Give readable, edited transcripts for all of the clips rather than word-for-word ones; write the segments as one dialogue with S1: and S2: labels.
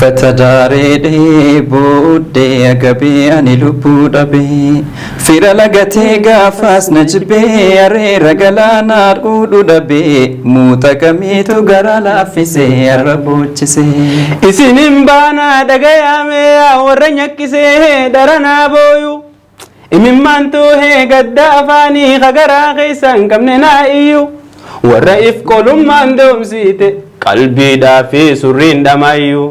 S1: Uffata daaree booddee agabee ani lubbuu dhabee, fira lagatee gaafas na jibbee, areera galaanaa dhuudhu dhabee, muuxa kamiitu garaa laaffisee arra boochise.
S2: Isinin baanaa dhagayaamee yaa warra nyakkisee dharanaa booyu. Imimmaan toohee gadda afaanii kagaraa keessa hin qabne naa iyyu. Warra if qolummaan doomsiite qalbiidhaa fi surriin dhamaayyuu.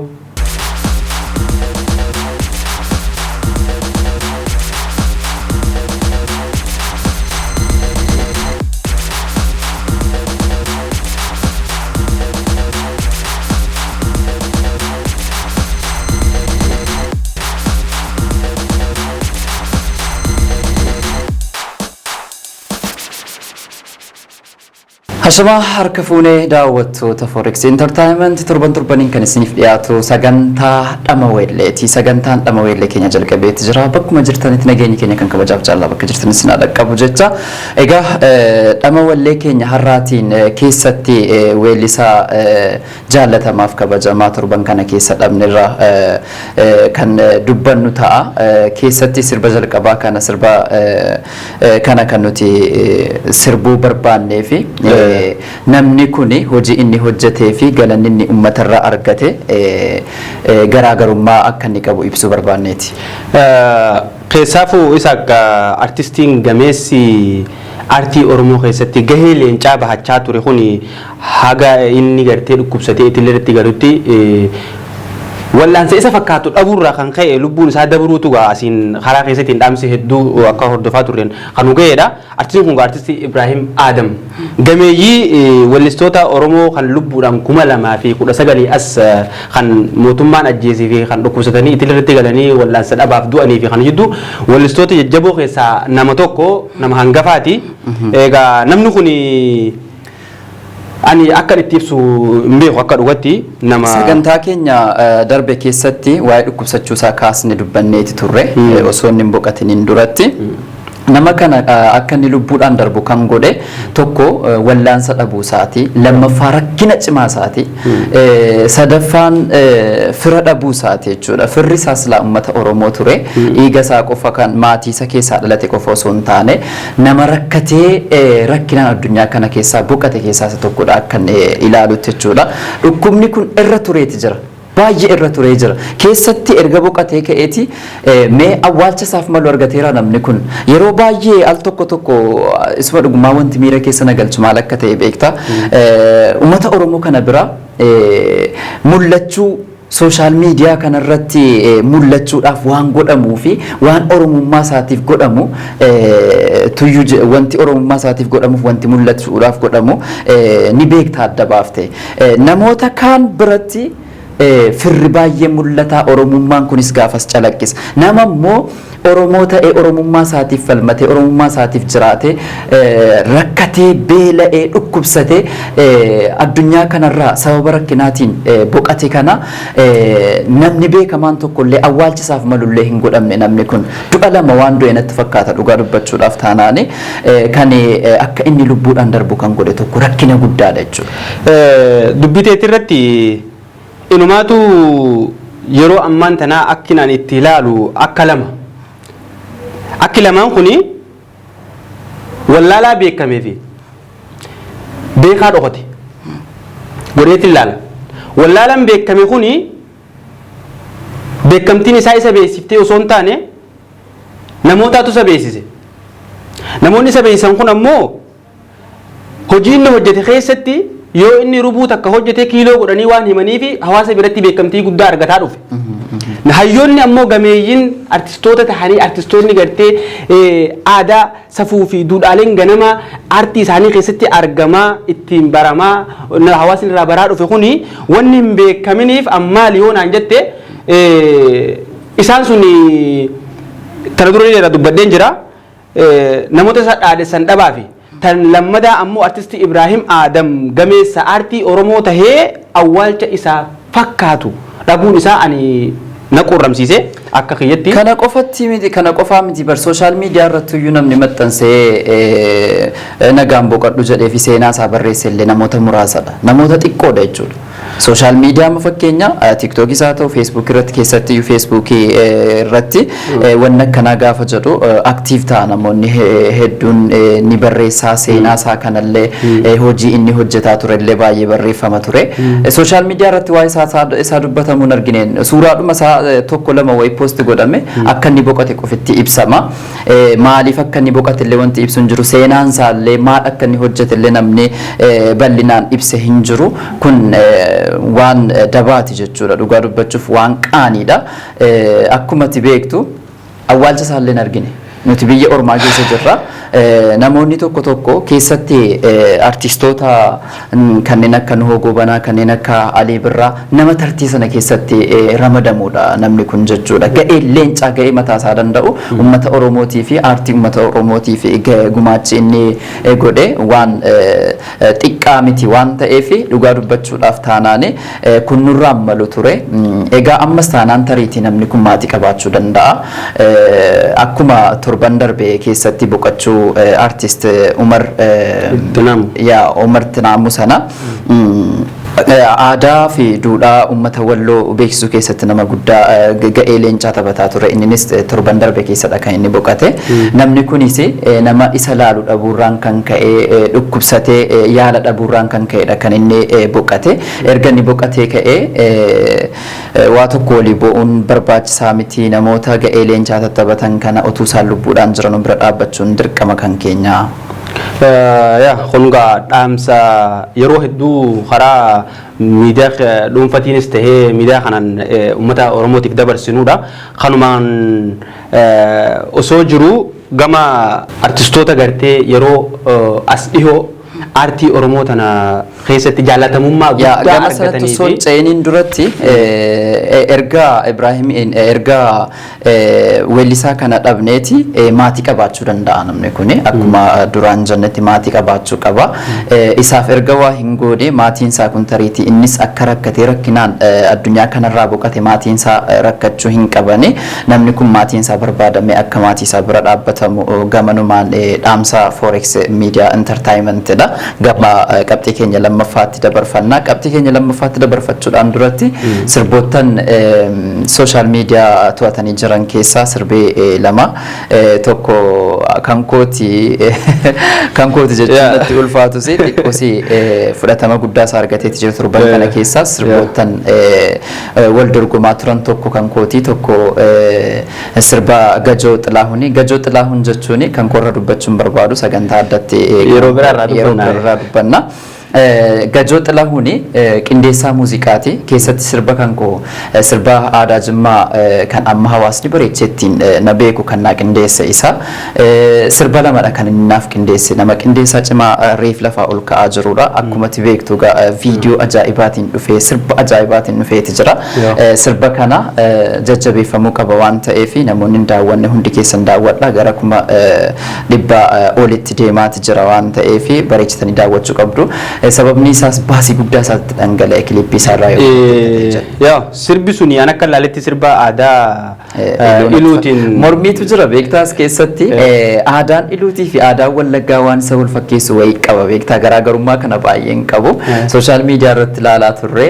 S1: Hashamaa, harka fuunee daawwattoota Forex Entertainment, torban torbaniin kan isiniif dhiyaatu sagantaa Dhama Weelleeti. Sagantaan Dhama Weellee keenya jalqabeetti jira. Bakkuma jirtanitti nageenyi keenya kan kabajaaf jaalala bakka jirtanis isin haa dhaqqabu jecha. Egaa Dhama Wallee keenya har'aatiin keessatti weellisaa jaallatamaaf kabajamaa torban kana keessa dhabnerra kan dubbannu ta'a. Keessatti sirba jalqabaa kana, sirba kana kan nuti sirbuu barbaannee fi namni kun hojii inni hojjetee fi galanni inni uummatarraa argate garaagarummaa akka inni qabu ibsuu barbaanneeti.
S2: Keessaafuu isa akka artistiin gameessi artii Oromoo keessatti gahee leencaa bahachaa ture kun haga inni gartee dhukkubsatee itillee irratti galutti wal'aansa isa fakkaatu dhabuurraa kan ka'e lubbuun isaa dabruutu gaa asiin karaa keessatti hin dhaamsi hedduu akka hordofaa turreen kan nu ga'eedha. Artistiin kun artistii Ibrahim Adam. Gameeyyii weellistoota Oromoo kan lubbuudhaan 2019 as kan mootummaan ajjeesii fi kan dhukkubsatanii itillee irratti galanii wal'aansa dhabaaf du'anii fi kan jidduu weellistoota jajjaboo keessaa nama tokko, nama hangafaati. Egaa namni kun ani akka itti ibsu hin beeku, akka dhugatti nama.
S1: Sagantaa keenya darbe keessatti waa'ee dhukkubsachuu isaa kaasne dubbanneeti turre osoo inni hin boqatiniin duratti. Nama kana akka inni lubbuudhaan darbu kan godhe tokko wallaansa dhabuu isaati. Lammaffaa rakkina cimaa isaati. Sadaffaan fira dhabuu isaati jechuudha. Firri isaas silaa uummata Oromoo ture. Dhiiga isaa qofa kan maatii isa keessaa dhalate qofa osoo hin taane, nama rakkatee rakkinaan addunyaa kana keessaa boqate keessaa isa tokkodha akka inni ilaalutti jechuudha. Dhukkubni kun irra tureeti jira. Baay'ee irra turee jira. Keessatti erga boqotee ka'eeti mee awwaalcha isaaf malu argateera namni kun. Yeroo baay'ee al tokko tokko isuma dhugumaa wanti miira keessa na galchu maal akka ta'e beekta. Uummata Oromoo kana bira mul'achuu, social media kanarratti mul'achuudhaaf waan godhamuu fi waan oromummaa isaatiif godhamu tuyyuu, wanti oromummaa isaatiif godhamuuf wanti mul'achuudhaaf godhamu ni beekta adda baafte. Namoota kaan biratti firri baay'ee mul'ata, oromummaan kunis gaafas calaqqisa. Nama immoo Oromoo ta'ee, oromummaa isaatiif falmatee, oromummaa isaatiif jiraatee, rakkatee, beela'ee, dhukkubsatee addunyaa kanarraa sababa rakkinaatiin boqate kana namni beekamaan tokkollee awwaalcha isaaf malullee hin godhamne. Namni kun du'a lama waan du'e natti fakkaata, dhugaa dubbachuudhaaf taanaani. Kan akka inni lubbuudhaan darbu kan godhe tokko rakkina guddaadha jechuudha.
S2: Dubbii teetii irratti inumaatu yeroo ammaan tanaa akkinaan itti ilaalu akka lama. Akki lamaan kuni wallaalaa beekamee fi beekaa dhokote godheetti ilaala. Wallaalaan beekame kuni beekamtiin isaa isa beeksiftee osoo hin taane namootaatu isa beeksise. Namoonni isa beeksisan kun ammoo hojii inni hojjete keessatti yoo inni rubuu takka hojjete kiiloo godhanii waan himanii fi hawaasa biratti beekamtii guddaa argataa dhufe. Hayyoonni ammoo gameeyyiin artistoota tahanii, artistoonni gartee aadaa, safuu fi duudhaaleen ganamaa aartii isaanii keessatti argamaa, ittiin baramaa, hawaasni irraa baraa dhufe kuni wanni hin beekaminiif ammaali yoo naan jette, isaan sun tana dura irraa dubbadheen jira. Namoota isa dhaadessan dhabaa fi tan lammadaa ammoo artistii Ibrahim Adam gameessa aartii Oromoo tahee awwaalcha isaa fakkaatu dhabuun isaa ani na quurramsiise akka kiyyatti.
S1: Kana qofatti miti, kana qofaa miti bar, social media irratti iyyuu namni maxxansee nagaan boqadhu jedhee fi seenaa isaa barreesse illee namoota muraasadha. Namoota xiqqoodha jechuudha. Social media amma fakkeenya TikTokii isaa ta'u, Facebook irratti, keessatti iyyuu Facebookii irratti wanni akkanaa gaafa jedhu active ta'a. Namoonni hedduun ni barreessaa, seenaa isaa kanallee, hojii inni hojjetaa turellee baay'ee barreeffama ture. Social media irratti waa'ee isaa dubbatamuun argineen suuraadhuma isaa tokko lama wayii post godhame, akka inni boqote qofitti ibsama. Maaliif akka inni boqote illee wanti ibsu hin jiru. Seenaan isaallee, maal akka inni hojjete illee namni bal'inaan ibse hin jiru. Kun waan dabaati jechuudha. Dhugaa dubbachuuf waan qaaniidha. Akkuma ati beektu, awwaalcha isaallee hin argine. Nuti biyya ormaa keessa jirra. Namoonni tokko tokko keessatti artistoota kanneen akka Nuhoo Gobanaa, kanneen akka Alii Birraa, nama tartii sana keessatti ramadamuudha namni kun jechuudha. Ga'ee leencaa, ga'ee mataa isaa danda'u, uummata Oromootii fi aartii uummata Oromootii fi gumaachi inni godhe waan xiqqaa miti waan ta'eef, dhugaa dubbachuudhaaf taanaan kun nurraan malu ture. Egaa ammas taanaan tariitii namni kun maatii qabaachuu danda'a. Akkuma torban darbe keessatti boqochuu artist Umar
S2: Tinaamu.
S1: Yaa, Umar Tinaamu sana, aadaa fi duudhaa uummata Walloo beeksisuu keessatti nama guddaa, ga'ee leencaa taphataa ture. Innis torban darbe keessadha kan inni boqote. Namni kunis nama isa laalu dhabuurraan kan ka'e, dhukkubsatee yaala dhabuurraan kan ka'edha kan inni boqote. Erga inni boqotee ka'ee waa tokko walii bo'uun barbaachisaa miti, namoota ga'ee leencaa taphatan kana utuu isaan lubbuudhaan jiran bira dhaabbachuun dirqama kan keenya.
S2: Yaa, kun gaa dhaamsa yeroo hedduu karaa miidiyaa dhuunfatiinis tahee miidiyaa kanaan uummata Oromootiif dabarsinuudha. Kanumaan osoo jiru, gama artistoota gartee yeroo as dhihoo aartii Oromoo tana keessatti jaalatamummaa
S1: Yaa,
S2: guddaa
S1: gama sanatti
S2: argatanii
S1: osoo
S2: fi
S1: ceeniin duratti, erga Ibraahim, erga weellisaa kana dhabneeti, maatii qabaachuu danda'a namni kuni. Akkuma duraan jennetti maatii qabaachuu qaba. Isaaf erga waa hin goone, maatiin isaa kun tariitii innis akka rakkatee rakkinaan addunyaa kanarraa boqate maatiin isaa rakkachuu hin qabani. Namni kun maatiin isaa barbaadame akka maatii isaa bira dhaabbatamu gamanumaan dhaamsa Forex Media Entertainmentidha. Gama qabxii keenya lammaffaatti dabarfanna. Qabxii keenya lammaffaatti dabarfachuudhaan duratti sirboottan social media to'atanii jiran keessaa sirbee lama, tokko kan kooti jechuun natti ulfaatus, xiqqoos fudhatama guddaa isaa argateeti jira torban kana keessaa. Sirboottan wal dorgomaa turan tokko kan kooti, tokko sirba Gajoo Xilaahuni. Gajoo Xilaahun jechuun kan koorra dubbachuun barbaadu, sagantaa addatti
S2: Yeroo biraarraa
S1: yeroo
S2: dubbanna.
S1: biraarraa dubbanna. Gajoo Xilaahuni qindeessaa muuziqaati. Keessatti sirba kan koo, sirba aadaa Jimmaa kan amma hawaasni bareechee ittiin na beeku kan naa qindeesse isa. Sirba lamadha kan inni naaf qindeesse. Nama qindeessaa cimaa reef lafaa ol ka'aa jirudha. Akkuma ati beektu egaa, viidiyoo ajaa'ibaatiin dhufee, sirba ajaa'ibaatiin dhufeeti jira. Sirba kana jajjabeeffamuu qaba waan ta'eef, namoonni hin daawwanne hundi keessan daawwadha. Gara 100,000 olitti deemaati jira waan ta'eef, bareechitanii daawwachuu qabdu. Sababni isaas baasii guddaa isaatti dhangala'e kilippii isaarraa yoo hojjetee jira.
S2: Yaa, sirbi suni an akka ilaaletti sirba aadaa Iluutiin
S1: Mormiitu jira beektaas keessatti. Aadaan Iluutii fi aadaan Wallaggaa waan isa wal fakkeessu wayii qaba beektaa, garaagarummaa kana baay'een qabu. Social media irratti ilaalaa turre,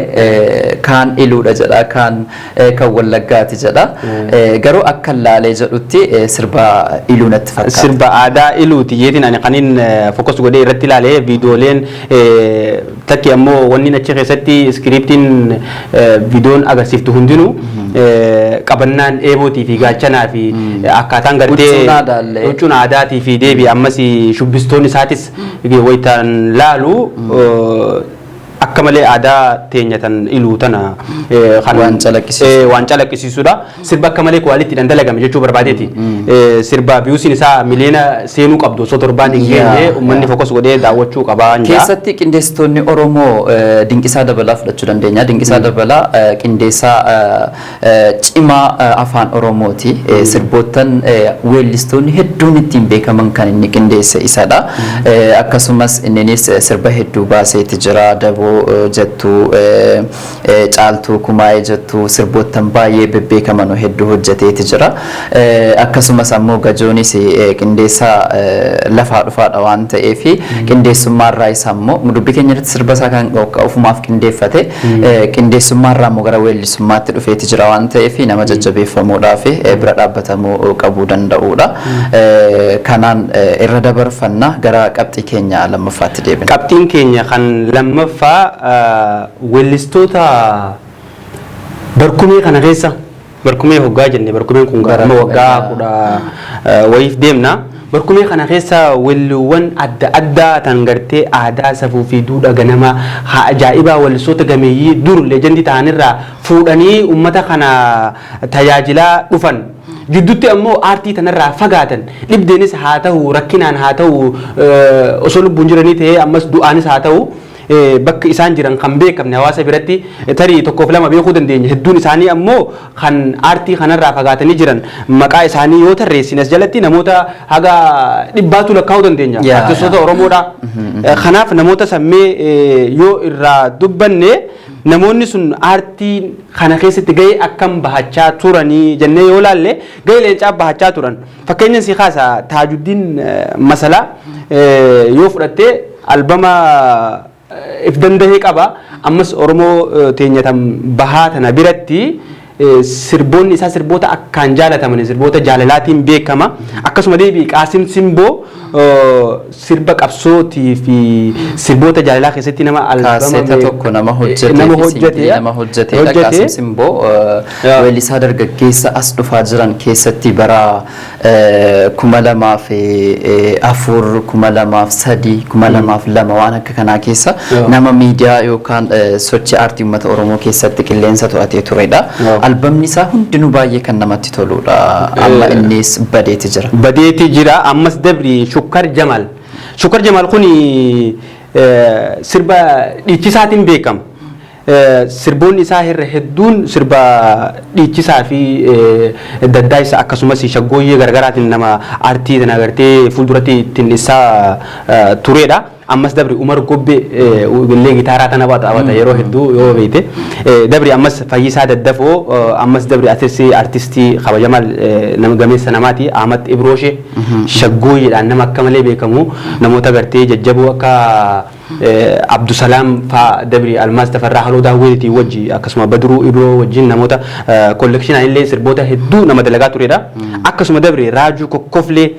S1: kaan Iluudha jedha, kaan kan Wallaggaati jedha. Garuu akka ilaalee jedhutti sirba Iluu natti fakkaata.
S2: Sirba aadaa Iluuti jeetiin ani kanin focus godhee irratti ilaalee, viidiyooleen takki ammoo wanni achi keessatti scriptiin viidiyoon agarsiiftu hundinuu qabannaan eebootii fi gaachanaa fi akkaataan gartee
S1: Huccuun aadaallee.
S2: Huccuun aadaatii fi deebi ammas shubbistoonni isaatis wayitaan laalu akka malee aadaa teenya tan Iluu tana kan
S1: Waan calaqqisiisu.
S2: Waan calaqqisiisudha. Sirba akka malee qualitydhaan dalagame jechuu barbaadeeti. Sirba viewsiin isaa miliyoona seenuu qabdu osoo torbaan hin geenye uummanni focus godhee daawwachuu qabaa hin jaa.
S1: Keessatti qindeessitoonni Oromoo, Dinqisaa Dabalaa fudhachuu dandeenya. Dinqisaa Dabalaa qindeessaa cimaa afaan Oromooti. Sirboottan weellistoonni hedduun ittiin beekaman kan inni qindeesse isadha. Akkasumas inninis sirba hedduu baaseeti jira. Daboo Koo jettu, Caaltuu Kumaayee jettu, sirboottan baay'ee bebbeekaman hedduu hojjeteeti jira. Akkasumas ammoo Gajoonis qindeessaa lafaa dhufaadha waan ta'eef, qindeessummaarraa isa ammoo dubbii keenya irratti sirba isaa kan ofumaaf qindeeffate, qindeessummaarraa immoo gara weellisummaatti dhufeeti jira waan ta'eef, nama jajjabeeffamuudhaa fi bira dhaabbatamuu qabuu danda'uudha. Kanaan irra dabarfanna, gara qabxii keenya lammaffaatti deebina.
S2: Qabxiin keenya kan lammaffaa weellistoota barkumee kana keessa, barkumee hoggaa jenne, barkumeen kun amma waggaa 10 wayiif deemna. Barkumee kana keessa weelluuwwan adda addaa tan gartee aadaa, safuu fi duudhaa ganamaa haa ajaa'ibaa weellistoota gameeyyii dur leejendii ta'anirraa fuudhanii uummata kana tajaajilaa dhufan. Jidduutti ammoo aartii tanarraa fagaatan, dhibdeenis haa ta'u, rakkinaan haa ta'u, osoo lubbuun jiranii ta'ee ammas du'aanis haa ta'u, bakka isaan jiran kan beekamne, hawaasa biratti tarii tokkoof lama beekuu dandeenya. Hedduun isaanii ammoo kan aartii kanarraa fagaatanii jiran, maqaa isaanii yoo tarreessine as jalatti namoota haga dhibbaatu lakkaa'uu dandeenya. Artistoota Oromoodha. Kanaaf namoota sammee yoo irraa dubbanne, namoonni sun aartii kana keessatti gahee akkam bahachaa turanii jennee yoo laalle, gahee leencaa bahachaa turan. Fakkeenya si kaasa, Taajuddiin Masalaa yoo fudhattee, albama if dandahee qaba. Ammas Oromoo teenyatan bahaa tana biratti sirboonni isaa sirboota akkaan jaalataman, sirboota jaalalaatiin beekama. Akkasuma deebii Qaasim Simboo sirba qabsootii fi sirboota jaalalaa keessatti nama
S1: albama Kaaseeta tokko nama hojjete,
S2: nama hojjete,
S1: nama hojjetedha. Qaasim Simboo weellisaa dargaggeessa as dhufaa jiran keessatti bara 2004, 2003, 2002 waan akka kanaa keessa nama miidiyaa yookaan sochii aartii uummata Oromoo keessatti qilleensa to'atee turedha. Albamni isaa hundinuu baay'ee kan namatti toludha. Amma innis badeeti jira.
S2: Badeeti jira. Ammas dabri Shukkar Jamal. Shukkar Jamal kun sirba dhiichisaatiin beekama. Sirboonni isaa irra hedduun sirba dhiichisaa fi daddaa isa akkasumas shaggooyyee garaagaraatiin nama aartii tana agartee fuulduratti ittiin isaa turedha. Ammas dabri Umar Gobbee illee gitaaraa tana taphata yeroo hedduu yoo beekte. Dabri ammas Fayyisaa Daddafoo, ammas dabri artistii kabajamaa nama gameessa namaati, Ahmad Ibrooshe, shaggooyyeedhaan nama akka malee beekamu, namoota agartee jajjaboo akka Abdusalaam faa, dabri Almaaz Tafarraa Haloo Daawweetii wajji, akkasuma Badruu Ibroo wajjin namoota kollekshinaan illee sirboota hedduu nama dalagaa turedha. Akkasuma dabri Raajuu Kokkoflee.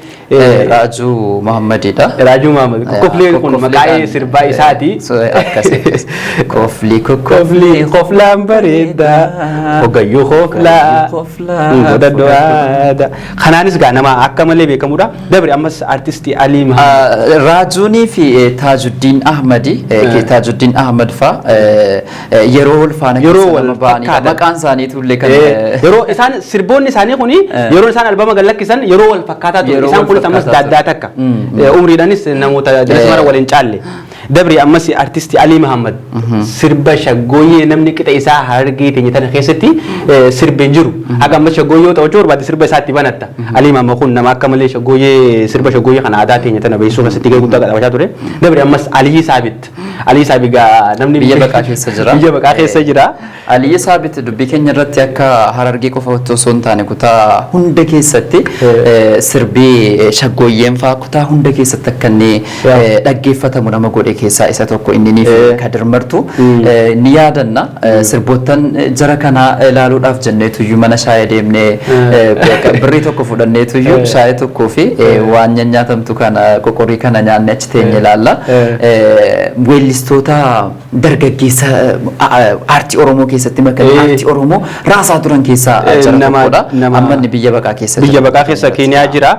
S1: Raajuu Muhammadidha.
S2: Raajuu Muhammad. Kokkoflee kun maqaa sirbaa isaati.
S1: Akkas. Kofli.
S2: Kofli koflaan bareeda. Hogayyuu koflaa. Godhadhu aadaa. Kanaanis gaa nama akka malee beekamudha. Dabri ammas artistii Alii Muhammad.
S1: Raajuunii fi Taajuddiin Ahmadi, Taajuddiin Ahmad fa yeroo wal faana
S2: yeroo wal fakkaatan.
S1: Maqaan isaaniitu illee kan
S2: Yeroo isaan sirboonni isaanii kuni, yeroo isaan albama gad lakkisan yeroo wal fakkaataa ture. Isaan kunis ammas daaddaa takka. Umriidhaanis namoota jalas mara waliin caalle. Dabri ammas artistii Alii Muhammad sirba shaggooyyee namni qixa isaa Harargee teenya tana keessatti sirbe hin jiru. Haga ammas shaggooyyee yoo taphachuu barbaadde sirba isaatti banatta. Alii Muhammad kun nama akka malee shaggooyyee, sirba shaggooyyee kana aadaa teenya tana beeksisuu keessatti gahee guddaa taphachaa ture. Dabri ammas Aliyyi Saabit. Aliyyi Saabit gaa namni
S1: biyya baqaa keessa jira.
S2: Biyya baqaa keessa jira.
S1: Aliyyi Saabit dubbii keenya irratti akka Harargee qofa osoo hin taane kutaa hunda keessatti sirbii shaggooyyeen fa'aa kutaa hunda keessatti akka inni dhaggeeffatamu nama godhe keessaa isa tokko inni ni fi Kadir Martu ni yaadanna. Sirboottan jara kanaa ilaaluudhaaf jenneetuyyuu mana shaayee deemnee birrii 1 fudhanneetuyyuu shaayee tokkoo fi waan nyaatamtu kana, qoqorii kana nyaanne achi teenye ilaalla. Weellistoota dargaggeessa aartii Oromoo keessatti makanii aartii Oromoo raasaa turan keessaa jara tokkodha. Amma inni biyya baqaa keessa
S2: Biyya baqaa keessa Keeniyaa jira.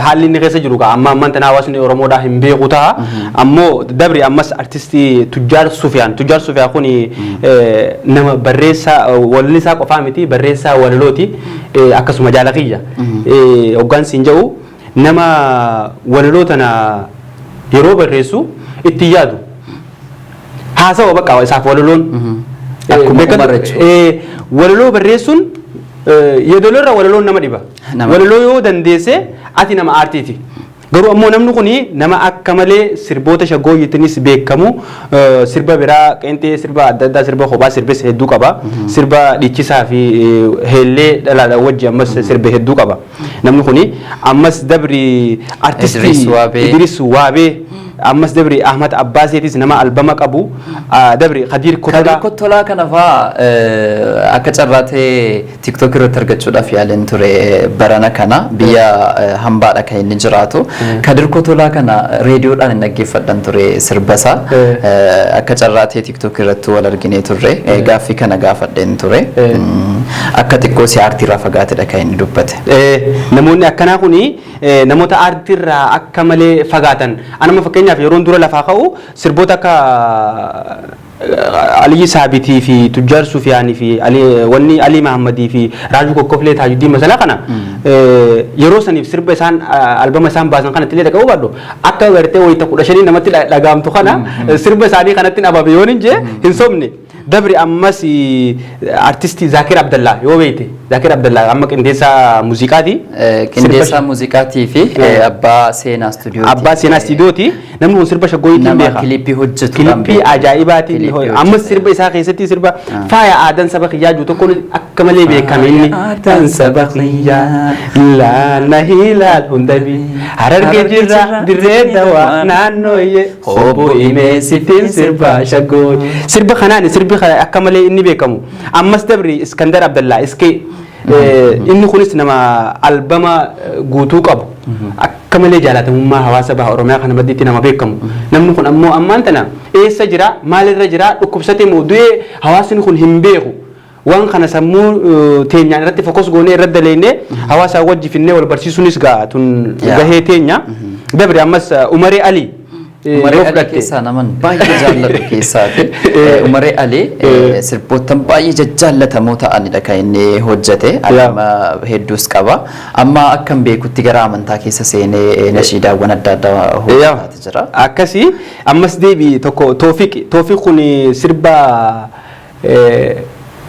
S2: Haalli inni keessa jiru amma ammaan tana hawaasni Oromoodhaa hin beeku ta'a. Ammoo dabri ammas artistii Tujjaar Sufiyaan. Tujjaar Sufiyaan kun nama barreessaa wallisaa qofaa miti, barreessaa walalooti. Akkasuma jaala kiyya. Hoggaan siin jedhu, nama walaloo tana yeroo barreessu itti yaadu. Haasawa bakka isaaf walaloon.
S1: Akkuma Umar jechuudha.
S2: Walaloo barreessuun yeedaloo irra walaloon nama dhiba. Walaloo yoo dandeesse ati nama aartiiti. Garuu ammoo namni kun nama akka malee sirboota shaggooyyitiinis beekamu, sirba biraa qeenxee, sirba adda addaa, sirba kophaa sirbis hedduu qaba. Sirba dhiichisaa fi heellee dhalaadhaan wajji ammas sirba hedduu qaba. Namni kun ammas dabri artistii
S1: Idris Waabee.
S2: Idris Waabee, ammas dabri Ahmad Abbaaseetis nama albama qabu, dabri Khadiir
S1: Kadir
S2: Kotolaa.
S1: Kottolaa kana fa'aa akka carraatee TikTok irratti argachuudhaaf yaaleen ture barana kana, biyya hambaadha kan inni jiraatu. Kadir Kottolaa kana reediyoodhaan hin dhaggeeffadhan ture sirbasaa. Akka carraatee TikTok irratti wal arginee turre, gaaffii kana gaafadheen ture. Akka xiqqoo si aartiirraa fagaatedha kan inni dubbate.
S2: Namoonni akkanaa kuni namoota aartiirraa akka malee fagaatan. Anama fakkeenyaaf yeroon dura lafaa ka'u sirboota akka Aliyyi Saabitii fi Tujjaar Sufiyaanii fi wanni Alii Mahammadii fi Raajuu Kokkoflee, Taajuddiin Masalaa kana yeroo saniif sirba isaan albama isaan baasan kanatti illee dhaga'uu baadhu, akka gartee wayita 15 namatti dhaga'amtu kana sirba isaanii kanatti ababe yoon hin jee hin sobne. Dabri ammas artistii Zaakir Abdallaa yoo beekte, Zaakir Abdallaa amma qindeessaa muuziqaati.
S1: Qindeessaa muuziqaatii fi abbaa seenaa istuudiyooti.
S2: Abbaa seenaa istuudiyooti. Namni kun sirba shaggooyitiin
S1: Nama
S2: beeka.
S1: kilippii hojjetuudhaan
S2: Kilippii
S1: beekama.
S2: ajaa'ibaatiin
S1: Kilippii
S2: ammas
S1: hojjeta.
S2: sirba isaa keessatti sirba faaya aadaan saba kiyyaa jiru tokkoon akka malee beekame inni.
S1: Aadaan saba kiyyaa.
S2: Laana hilaal hundabi Harargee jirra dirree dawaa naannooyye
S1: Hobbo himee sittiin sirbaa shaggoo.
S2: Sirba kanaan sirbi akka malee inni beekamu. Ammas dabri Iskandar Abdallaa Iskee, inni kunis nama albama guutuu qabu. Akka malee jaalatamummaa hawaasa baha Oromiyaa kana maddiitti nama beekamu. Namni kun ammoo ammaan tana eessa jira, maalirra jira, dhukkubsatee moo du'ee, hawaasni kun hin beeku. Waan kana sammuu teenyaan irratti focus goonee irratti daleennee hawaasaa wajji finnee wal barsiisuunis gaa tun gahee teenya. Dabri ammas Umaree Ali.
S1: Umaree
S2: yoo
S1: Ali
S2: fudhatte.
S1: Keessaa naman baay'ee jaalladhu keessaati. Umaree Ali sirboottan baay'ee jajjaallatamoo ta'anidha kan inni hojjete. Albama hedduus qaba. Amma akkam beekutti gara amantaa keessa seenee nashiidaawwan adda addaa hojjetaati jira.
S2: Akkasii ammas deebi tokko Toofiq. Toofiq kun sirba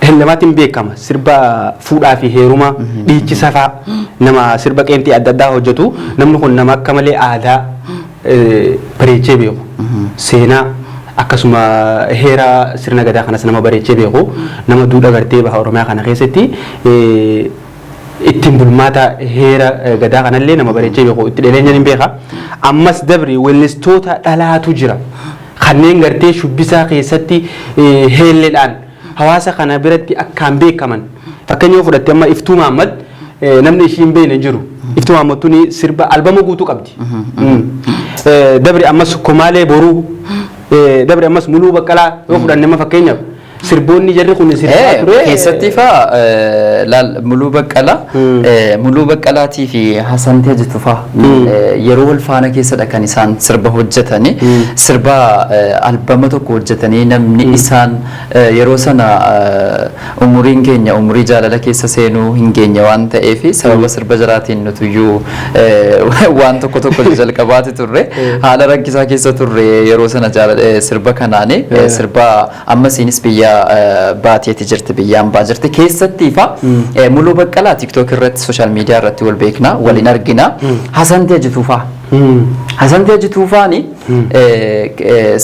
S2: hellamaatiin beekama. Sirba fuudhaa fi heerumaa, dhiichisa fa'aa, nama sirba qeenxii adda addaa hojjetu. Namni kun nama akka malee aadaa bareechee beeku. Seenaa akkasuma heera sirna gadaa kanas nama bareechee beeku. Nama duudha gartee baha Oromiyaa kana keessatti ittiin bulmaata heera gadaa kanallee nama bareechee beeku, itti dheereenyaan hin beeka. Ammas dabri weellistoota dhalaatu jira. Kanneen gartee shubbisaa keessatti heelleedhaan hawaasa kana biratti akkaan beekaman. Fakkeenya yoo fudhatte amma Iftuu Mahammad, namni ishii hin beekne hin jiru. Iftuu Mahammad tuni sirba albama guutuu qabdi. Dabri ammas Komaalee Boruu, dabri ammas Muluu Baqqalaa yoo fudhanne, amma fakkeenyaaf sirboonni jarri kun sirbaa ture.
S1: Keessatti faa laal Muluu Baqqalaa, Muluu Baqqalaatii fi Hasan Tejitu faa yeroo wal faana keessadha kan isaan sirba hojjetanii, sirba albama tokko hojjetanii. Namni isaan yeroo sana umuriin keenya umurii jaalala keessa seenuu hin geenye waan ta'eef, sababa sirba jaraatiin nutuyyuu waan tokko tokko jalqabaati turre, haala rakkisaa keessa turre yeroo sana sirba kanaani. Sirba ammasiinis biyya baateeti jirti, biyya hambaa jirti keessatti fa Muluu Baqqalaa TikTok irratti, social media irratti wal beekna, waliin argina. Hasan Tejituu faa, Hasan Tejituu faani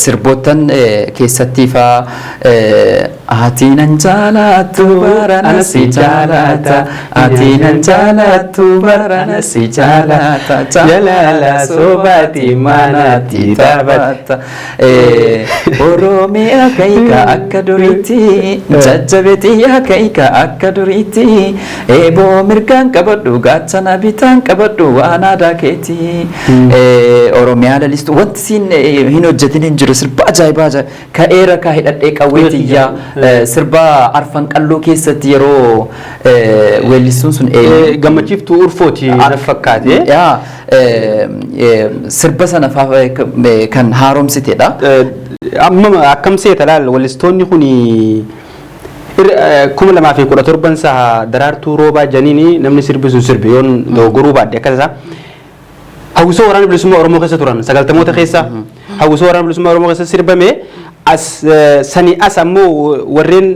S1: sirboottan keessatti faa "Ati nan jaalattu barana si jaalata, ati nan jaalattu barana si jaalata,
S2: Jalaala sobaati manatti taphata.
S1: Oromiyaa kayika akka duriitti, jajjabeetiyyaa kayika akka duriitti, eeboo mirgaan qabadhu, gaachana bitaan qabadhu, waan aadaa keeti. Oromiyaa lalistu wanti siin hin hojjetin hin jiru. Sirba ajaa'ibaa ka'eera kaa hidhadhee qawweetiyyaa, sirba arfan qalloo keessatti yeroo weellistuun sun eenyu?
S2: Gammachiiftuu Urfooti na fakkaate.
S1: Yaa, sirba sana faa kan haaromsitedha.
S2: Amma akkam seeta laal, weellistoonni kun 2017 saha Daraartuu Roobaa janiini namni sirbi sun sirbi yoon dogoggoruu baadhe akkas isaa. Hawwisoo Waraana Bilisummaa Oromoo keessa turan 90moota keessa, hawwisoo Waraana Bilisummaa Oromoo keessa sirbame. As sani as ammoo warreen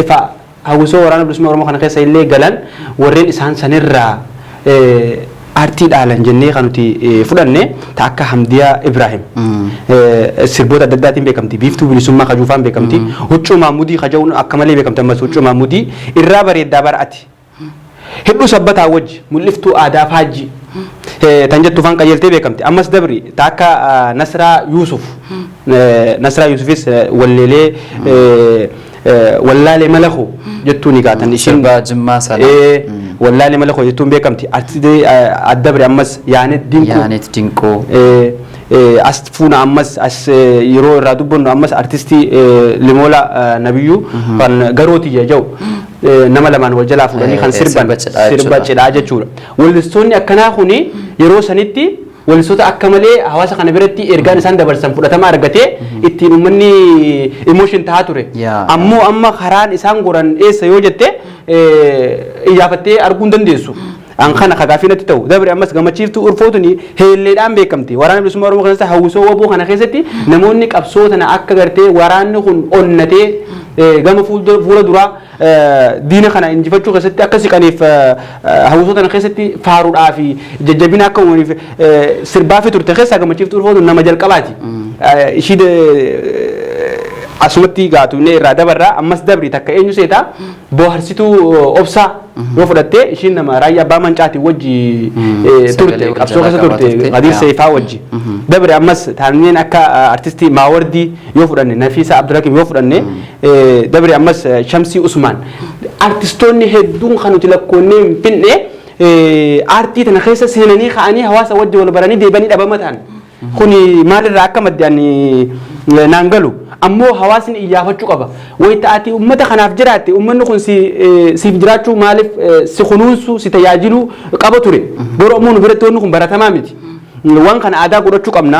S2: ifa hawwisoo Waraana Bilisummaa Oromoo kana keessa illee galan, warreen isaan sanirraa aartii dhaalan jennee kan nuti fudhanne ta akka Hamdiyaa Ibrahim sirboota adda addaatiin beekamti. Biiftuu bilisummaa kajuufaan beekamti. Huccuu Maamudii kaja'uun akka malee beekamti. Ammas huccuu Maamudii irraa bareeddaa bara'ati. Hidhuu sabbataa wajji mul'iftuu aadaa faajjii tan jettu faan qajeeltee beekamti. Ammas dabri ta akka Nasraa Yuusuf. Nasraa Yuusufis walleelee wallaalee malakoo jettuu ni gaatan ishiin.
S1: Sirbaa Jimmaa sana.
S2: Wallaalee malakoo jettuun beekamti. Artistii adda bire ammas Yaanet Dinquu.
S1: Yaanet Dinquu.
S2: As fuuna ammas as yeroo irraa dubbannu ammas artistii Limoola Nabiyyuu kan garooti jedhu nama lamaan wal jalaa fuudhanii kan sirban sirba cidhaa jechuudha. Weellistoonni akkanaa kuni yeroo sanitti weellistoota akka malee hawaasa kana biratti ergaan isaan dabarsan fudhatama argatee ittiin uummanni emotion tahaa ture. Ammoo amma karaan isaan goran eessa yoo jette iyyaafattee arguu hin dandeessu. An kana kagaafii natti ta'u dabre ammas gammachiiftuu urfootuni heelleedhaan beekamti. Waraana Bilisummaa Oromoo keessatti hawwisoo waboo kana keessatti namoonni qabsoo tana akka gartee waraanni kun onnatee gama fuula duraa diina kana injifachuu keessatti akka siqaniif hawwisoo tana keessatti faaruudhaa fi jajjabina akka uumaniif sirbaa fi turte keessaa gammachiiftuu urfootun nama jalqabaati. Ishii asumatti gaatu inni irraa dabarraa ammas dabri takka eenyu seetaa booharsituu obsaa yoo fudhatte ishiin nama raayyaa abbaa mancaatiin wajji turte qabsoo keessa turte Qadiir Seifaa wajji. Dabre ammas taaneen akka artistii Maawardii yoo fudhanne, Nafiisa Abdurrakim yoo fudhanne, dabre ammas Shamsii Usmaan, artistoonni hedduun kan nuti lakkoonnee hin finne aartii tana keessa seenanii ka'anii hawaasa wajji wal baranii deebanii dhabama ta'an. Kuni maalirraa akka madde ani naan galu. Ammoo hawaasni iyyaafachuu qaba. Wayita ati uummata kanaaf jiraatte uummanni kun siif jiraachuu maaliif si kunuunsuu si tajaajiluu qaba ture. Garuu ammoo nu biratti wanni kun baratamaa miti. Waan kana aadaa godhachuu qabna.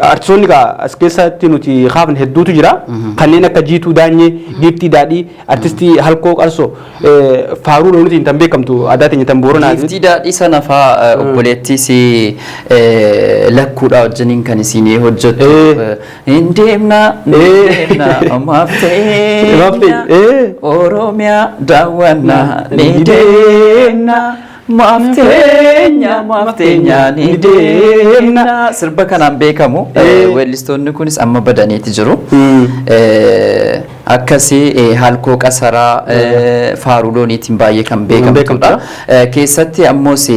S2: Artistoonni as keessatti nuti kaafne hedduutu jira. Kanneen akka Jiituu Daanyee, Giiftii Daadhii, artistii Halkoo Qarsoo, faaruu loonitiin tan beekamtu aadaa teenya tan Booranaa.
S1: Giiftii Daadhii sana faa obboleettii si lakkuudha wajjiniin kan isin hojjettu. Hin deemna, ni deemna, maaf ta'e Oromiyaa daawwannaa ni deemna. Maaf teenya, maaf teenya, ni deemna. Sirba kanaan beekamu weellistoonni kunis amma badaniiti jiru. Akkasii Halkoo Qasaraa faaruu looniitiin baay'ee kan beekamtudha. Keessatti ammoos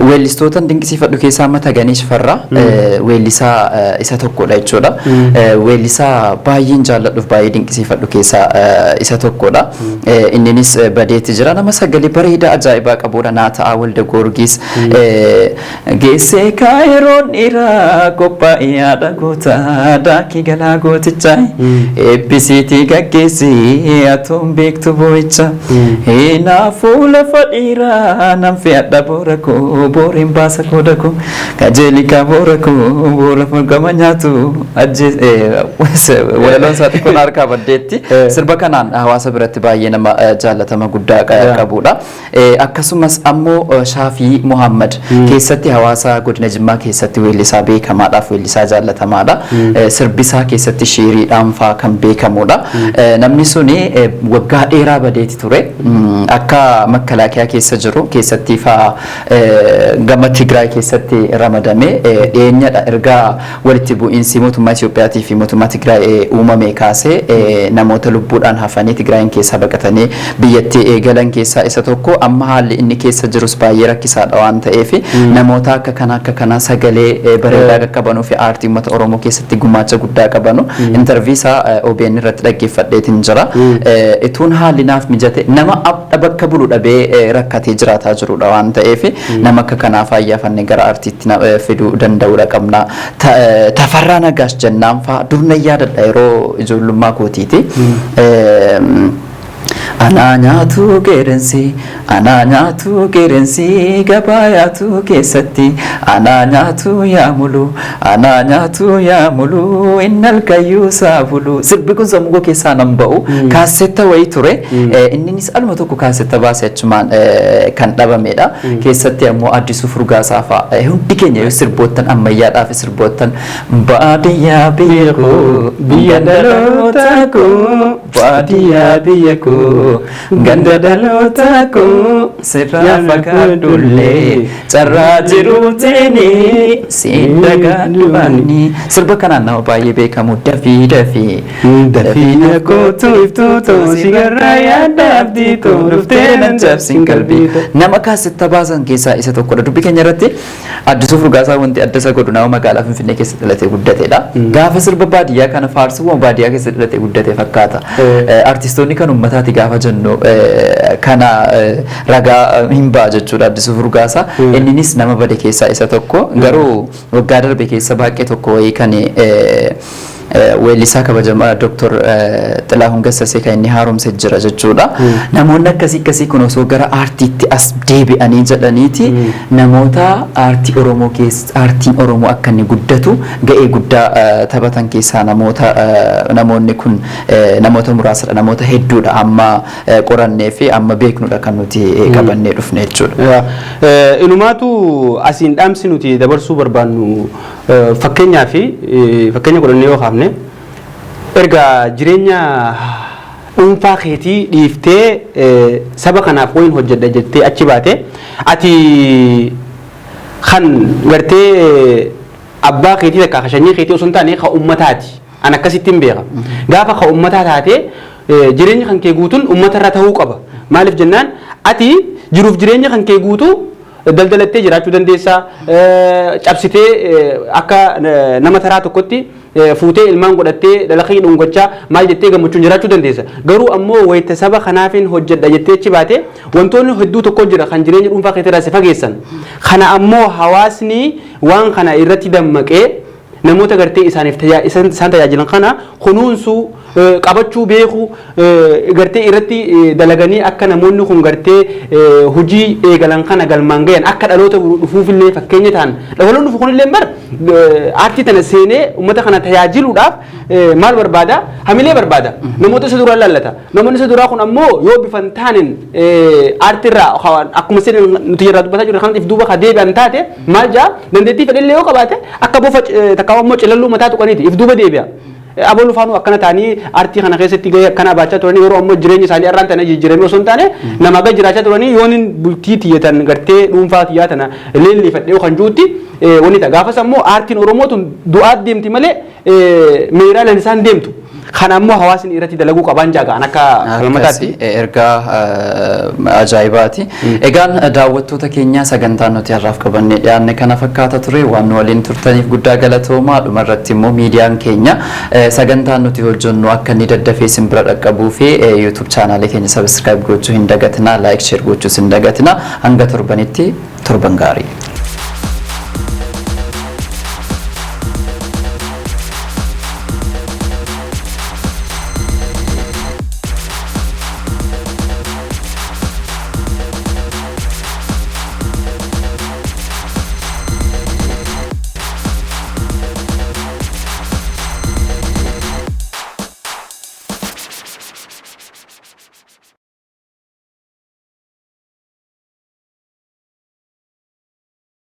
S1: weellistoota dinqisiifadhu keessaa amma Taganee Shifarraa weellisaa isa tokkodha jechuudha. Weellisaa baay'een jaalladhuuf baay'ee dinqisiifadhu keessaa isa tokkodha. Inninis badeetti jira. Nama sagalee bareedaa ajaa'ibaa qabudha. Naataa Walda Goorgis geessee kaayiroon dhiiraa qophaa'ee haadha gootaa daakii galaa gootichaa eebbisiitii gaggeessii atuun beektu boo'icha hinaafuu lafa dhiiraa nan fe'adha boora koo booreen baasa kooda koo kajeelika boora koo boora gama nyaatu walaloon isaa xiqqoon harkaa baddeetti sirba kanaan hawaasa biratti baay'ee nama jaallatama guddaa qabudha. Akkasumas ammoo Shaafii Muhammad keessatti hawaasa godina Jimmaa keessatti weellisaa beekamaadhaaf weellisaa jaallatamaadha. Sirbisaa keessatti shiiriidhaan faa kan beekamudha. Namni suni waggaa dheeraa badeeti ture. Akka makalaakiyaa keessa jiru keessatti faa gama Tigraay keessatti ramadame dhiyeenyadha. Erga walitti bu'iinsi mootummaa Itiyoophiyaatii fi mootummaa Tigraay uumame kaasee namoota lubbuudhaan hafanii Tigraayin keessaa baqatanii biyyatti eegalan keessaa isa tokko. Amma haalli inni keessa jirus baay'ee rakkisaadha waan ta'eef namoota akka kanaa sagalee bareedaa qaqqabanuu fi aartii uummata Oromoo keessatti gumaacha guddaa qabanu interview isaa OBN irratti dhaggeeffadheetiin jira. Ituun haalli naaf mijate nama abdha bakka bulu dhabee rakkatee jiraataa jirudha waan ta'eef nama akka kanaaf ayyaafannee gara aartiitti fiduu danda'uudha qabna. Tafarraa Nagaash jennaan fa'aa dur nan yaadadha yeroo ijoollummaa kootiiti. Anaa nyaatu qeerransi, anaa nyaatu qeerransi, gabaa yaatu keessatti, anaa nyaatu yaamulu, anaa nyaatu yaamulu, inni halkayyuu saabulu. Sirbi kun sammuu koo keessaa nan ba'u. Kaassetta wayii ture. Inninis aluma tokko kaassetta baase achumaan kan dhabamedha. Keessatti ammoo Addisuu Furgaasaa fa'a. Hundi keenya yoo sirboottan ammayyaadhaa fi sirboottan baadiyyaa biyya koo,
S2: biyya dhaloota koo, baadiyyaa biyya koo.
S1: Ganda dhaloota koo sirraa fagaadhullee carraa jiruutiin siin dagaadhuani. Sirba kanaan nama baay'ee beekamu, dafii dafii.
S2: Dafii na kootu, iftuu too, si garraa yaadda abdii too, dhuftee nan cabsin qalbii.
S1: Nama kaasetta baasan keessaa isa tokkodha. Dubbii keenya irratti Addisuu Furgaasaa wanti adda isa godhu nama magaalaa Finfinnee keessa dhalatee guddatedha. Gaafa sirba baadiyyaa kana faarsu baadiyyaa keessa dhalatee guddate fakkaata. Artistoonni kan uummataati gaafa jennu kana ragaa hin ba'a jechuudha Addisuu Furgaasaa. Inninis nama bade keessaa isa tokko. Garuu waggaa darbe keessa baay'ee tokko wayii kan weellisaa kabajamaa Dr. Xilahuun Gassasee kan inni haaromse jira jechuudha. Namoonni akkasii akkasii kun osoo gara aartiitti as deebi'anii jedhaniiti, namoota aartii Oromoo keessa, aartiin Oromoo akka inni guddatu ga'ee guddaa taphatan keessaa namoota namoonni kun namoota muraasadha, namoota hedduudha amma qorannee fi amma beeknudha kan nuti qabannee dhufne jechuudha.
S2: Inumaatu asiin dhaamsi nuti dabarsuu barbaannu, fakkeenyaa fi fakkeenya godhannee yoo kaafne, erga jireenya dhuunfaa keetii dhiiftee saba kanaaf wayin hojjedha jettee achi baate, ati kan gartee abbaa keetii takka sanyii keetii osoo hin taane ka ummataati. An akkasittiin beeka. Gaafa ka ummataa taate, jireenya kan kee guutuun ummata irra ta'uu qaba. Maaliif jennaan, ati jiruuf jireenya kan kee guutuu daldalattee jiraachuu dandeessaa, cabsitee akka nama taraa tokkotti fuutee ilmaan godhattee dalaqii dhungachaa maal jettee gammachuun jiraachuu dandeessa. Garuu ammoo wayita saba kanaafin hojjedha jettee achi baate, wantoonni hedduu tokko jira kan jireenya dhuunfaa keetirraa si fageessan. Kana ammoo hawaasni waan kana irratti dammaqee namoota gartee isaaniif isaan tajaajilan kana kunuunsuu, qabachuu beekuu, gartee irratti dalaganii akka namoonni kun gartee hojii eegalan kana galmaan gayan, akka dhaloota dhufuufillee fakkeenya ta'an. Dhaloonni dhufu kunillee bar aartii tana seenee uummata kana tajaajiluudhaaf maal barbaada? Hamilee barbaada. Namoota isa duraa laallata. Namoonni isa duraa kun ammoo yoo bifan taaneen aartiirraa akkuma seen nuti irraa dubbataa jirru kan if duuba ka deebi'an taate, maal jaa, dandeettii fedhillee yoo qabaate akka bofa takka ammoo cilalluu mataa tuqaniiti if duuba deebi'a. Aboluu faanuu akkana ta'anii aartii kana keessatti gahee akkana baachaa turanii, yeroo ammoo jireenya isaanii irraan tana jijjiiramee osoo hin taane nama ga jiraachaa turanii, yoon bultii tiyyatan gartee dhuunfaa tiyyaa tana leellifadhee kan juutti wanni ta'a. Gaafas ammoo aartiin Oromoo tun du'aat deemti malee meeraa lalisaan deemtu. Kana ammoo hawaasni irratti dalaguu qabaan jaagaan akka falmataatti.
S1: Ergaa ajaa'ibaati. Egaan daawwattoota keenya, sagantaan nuti har'aaf qabannee dhiyaanne kana fakkaata ture. Waan nu waliin turtaniif guddaa galatoomaa. Dhumarratti immoo miidiyaan keenya sagantaan nuti hojjennu akka inni daddafee isin bira dhaqqabuu fi YouTube chaanaalee keenya subscribe gochuu hin dagatinaa, like, share gochuus hin dagatinaa. Hanga torbanitti, torban gaarii.